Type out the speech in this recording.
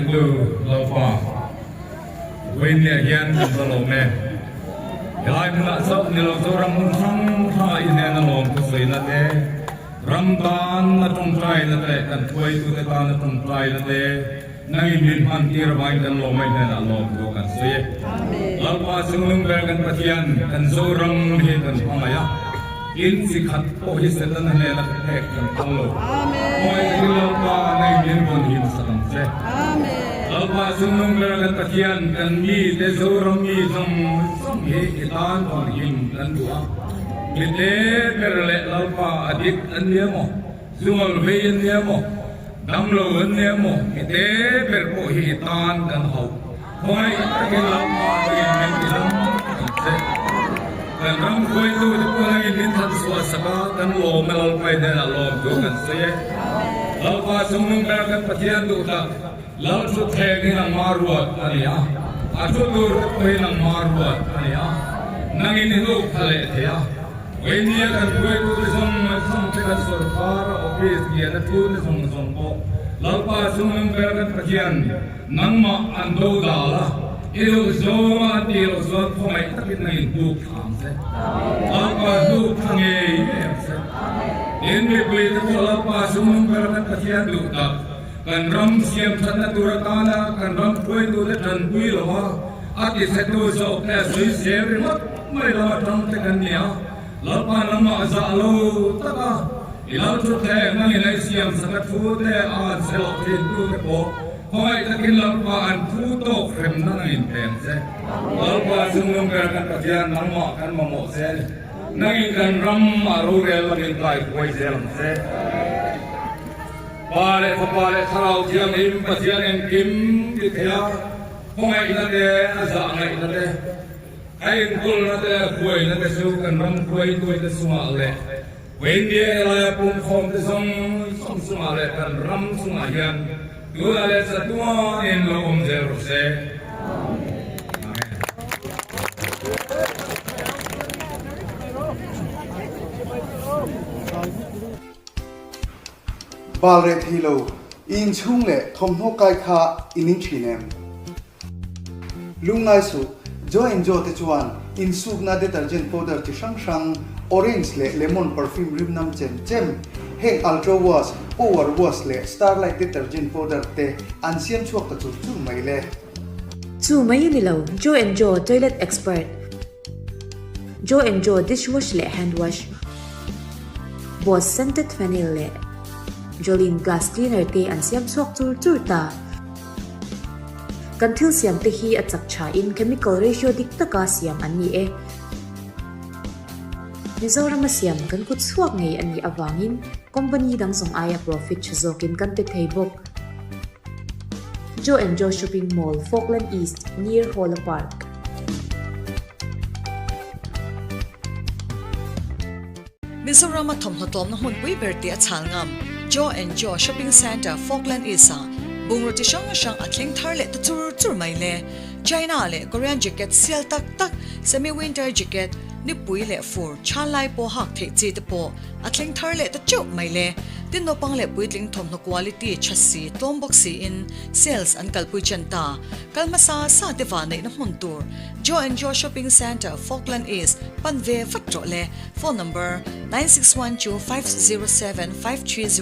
Hmangaihtu Lalpa, Vawiinniah hian kan va lawm e. Helai hmunah chauh ni lo Zoram hmun hrang hrangah i hnena lawm thusawina te, ram tana tawngtaina te leh kan hruaitute tana tawngtaina te nangin min hman tir avangin kan lawm a, i hnenah lawm thu kan sawi e. Lalpa chunglung ber kan Pathian, kan Zoram hi kan hmangaih a, in chi khat pawh hi Setana hnena pek kan phal lo. Hmangaih takin Lalpa nangin min vawn him sak ang che. Lalpa chunglung ber kan Pathian, kan mite Zoram mi zawng zawng hi i tan vawn him kan duh a. Mite ber leh Lalpa a dik an nia maw? Zual vei an nia maw? Damlo an nia maw? Mite ber pawh hi i tan kan hauh. Khawngaih takin Lalpa in min ti lam ang che. Kan ram hruaitu te pawh langin min than chhuah sak a, kan lawm e Lalpa i hnenah lawm chu kan sawi e. Lalpa chungnung ber kan Pathian duh tak, Lal thutthleng hi nangmah ruat a ni a, a thu tur te pawh hi nangmah ruat a ni a, nangin i hnuk tha leh thei a. Veinia kan hruaitute zawng zawng te kan sawrkar a office lian a thu te zawng zawng pawh Lalpa chungnung ber kan Pathian nangmah an do dal a, i duh zawnga an tih loh chuan khawngaih takin nangin hnuk thla ang che. Lalpa hnuk thla ngei ngei ang che. Tin mipui te pawh Lalpa chungnung ber kan Pathian duh tak Kan ram siam thatna tur atana kan ram hruaitute tanpui lo a, a tichhetu zawk te a sawi zel ringawt mai lo atang te kan ni a, Lalpa lamah zah lo tak a, i lo thu thleng nangin ei siam saka thu te a an che loh thin tu te pawh khawngaih takin Lalpa an phu tawk hremna nangin peng che. Lalpa chungnung ber kan Pathian nangmah kan mamawh che a ni. Nangin kan ram a rorel lamin kai huai zel ang che. Pa leh Fapa leh Thlarau Thianghlim Pathian engkim ti thei a, khawngaihna te, a zah ngaihna te, a inkulna te leh huaina te chu kan ram hruaituite chungah leh India helaia pumkhawm te zawng zawng chungah leh kan ram chungah hian tunah leh chatuanin lo awm zel rawh se. Amen. Bal reh thei lo, i inchhung leh thawmhnaw kai kha i ning thin em? Lungngai suh, Joe and Joe te chuan insukna detergent powder chi hrang hrang, orange leh lemon perfume rim nam chem chem, heng Ultra Wash, Power Wash leh Starlight detergent powder te an siam chhuak ta chur chur mai le. Chu mai a ni lo, Joe and Joe toilet expert. Joe and Joe dishwash leh hand wash, Boss scented phenyl leh Jolene glass cleaner te an siam chhuak chur chur ta. Kan thil siam te hi a chak tha in chemical ratio dik taka siam an ni e. Mizorama siam kan kut chhuak ngei a nih avangin company dang zawng aia profit tha zawkin kan pe thei bawk. Joe and Joe Shopping Mall, Falkland East, near Hawla Park. Mizorama thawmhnaw tlawmna hmunpui ber tih a chhal ngam Joe and Joe Shopping Centre, Falkland East-ah bungraw chi hrang hrang a thleng thar leh ta chur chur mai le. China leh Korean jacket sial tak tak, semi-winter jacket, nipui leh fur, chhan lai pawh hak theih chi te pawh A thleng thar leh ta teuh mai le. Tin naupang leh puitling thawmhnaw quality tha si, tlawm bawk siin sales an kalpui chen ta. Kal hmasa sa te va neihna hmun tur Joe and Joe Shopping Centre, Falkland East, pan ve vat rawh le. Phone number, 9612507530.